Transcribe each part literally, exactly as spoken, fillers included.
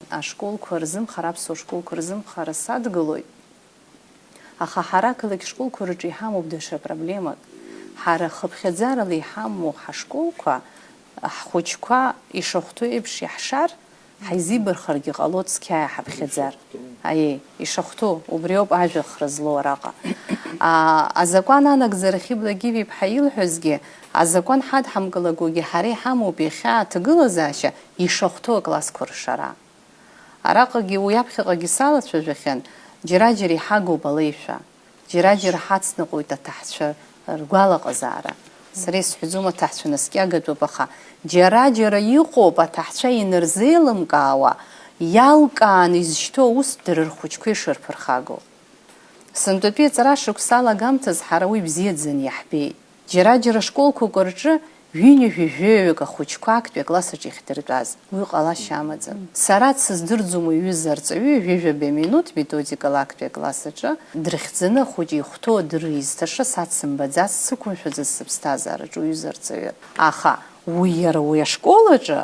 Ашколқәа рзымхара, аԥсуа школқәа рзымхара садгылоит. Аха ҳара ақалақь школқәа рҿы иҳамоуп даҽа проблемак. Ҳара хыԥхьаӡарала иҳамоу ҳашколқәа, ҳхәыҷқәа ишахәҭоу еиԥш иаҳшар, ҳаизибархаргьы ҟалоит цқьа иҳаԥхьаӡар. Аиеи, ишахәҭоу, убриоуп ажәа хра злоу араҟа. А, азакәан анагӡара Хьыбла Гиви-иԥҳа илҳәазгьы, азакәан ҳадҳамкылагогьы ҳара иҳамоуп иахьа аҭагылазаашьа ишахәҭоу аклассқәа ршара. Араҟагьы уи аԥхьаҟагьы салацәажәахьан, џьара-џьара иҳагоуп алеишәа, џьара-џьара ҳацныҟәоит аҭаҳцәа ргәалаҟазаара. Сара исҳәаӡом аҭаҳцәа наскьагатәуп, аха џьара-џьара иҟоуп аҭаҳцәа инырзеилымкаауа, иалкааны изышьҭоу аус дара рхәыҷқәа ишырԥырхагоу. Сынтәатәи аҵарашықәса алагамҭазы ҳара уи бзиаӡаны иаҳбеит. Џьара-џьара школқәак рҿы ҩынҩажәи жәаҩык ахәыҷқәа актәи акласс аҿы иахьдыртәаз, уи ҟалашьа амаӡам. Сара дсыздырӡом уи аҩыза арҵаҩы, ҩажәа минуҭ методикала актәи акласс аҿы дрыхьӡаны ахәыҷы ихәҭоу адырра изҭаша сацымбаӡац, сықәымшәаӡац сыԥсҭазаараҿы уҩыза арҵаҩы. Аха уи иара уи ашкол аҿы,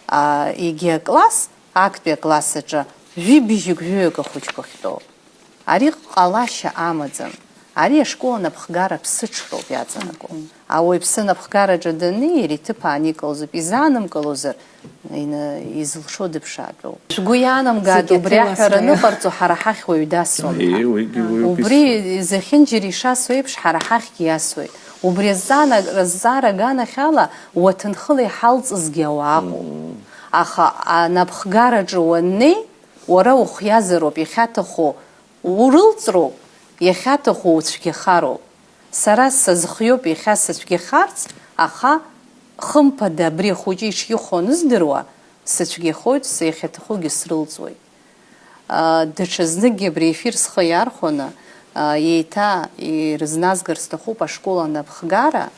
а, егьи акласс, актәи акласс аҿы, жәибжьык, жәаҩык ахәыҷқәа ахьтәоу. Ари ҟалашьа амаӡам. Ари ашкол анапхгара аԥсыҽроуп иаҵанакуа. Мгм. Ауаҩԥсы анапхгараҿы даннеи, иара иҭыԥ ааникылозуп, изаанымкылозар, ина-, изылшо дыԥшаатәуп. Шәгәы иаанамгааит, зегь убри аҭыла аҳәара смаиа. Ныҟарҵо ҳара ҳахь уаҩ дасуам ҳәа. Уи, уи, уи, уи, убри зехьынџьара ишасуа еиԥш, ҳара ҳахьгьы иасуеит. Убри азҵаана-, азҵаара аганахьала, уаҭынхыла иҳалҵызгьы ауаа ыҟоуп. Мгм. Аха анапхгараҿы уаннеи, уара ухиазароуп, иахьаҭаху урылҵроуп, иахьаҭаху уцәгьахароуп. Сара сазхиоуп иахьа сыцәгьахарц, аха, хымԥада, абри ахәыҷы ишихәо аныздыруа, сыцәгьахоит, иахьаҭахугьы срылҵуеит. А, даҽазныкгьы абри аефир схы иархәаны, а, еиҭа ирызназгар сҭахуп ашкол анапхгара,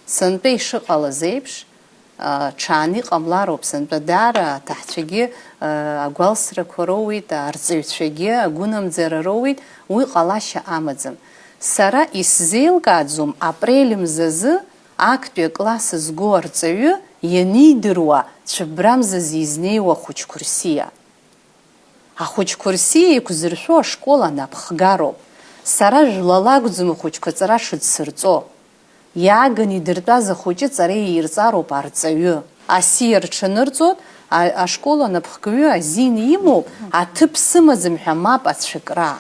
сынтәа ишыҟалаз еиԥш, а, ҽааны иҟамлароуп, сынтәа даара аҭаҳцәагьы, а, агәалсрақәа роуеит, арҵаҩцәагьы агәынамӡара роуеит, уи ҟалашьа амаӡам. Сара исзеилкааӡом апрель мзазы актәи акласс зго арҵаҩы ианидыруа цәыббрамзазы изнеиуа ахәыҷқәа рсиа. Ахәыҷқәа рсиа еиқәзыршәо ашкол анапхгароуп. Сара жәлала акәӡам ахәыҷқәа аҵара шыдсырҵо. Иааганы идыртәаз ахәыҷы аҵара еирҵароуп арҵаҩы. Асиа рҽанырҵоит, а-, ашкол анапхгаҩы азин имоуп, аҭыԥ сымаӡам ҳәа мап ацәакра.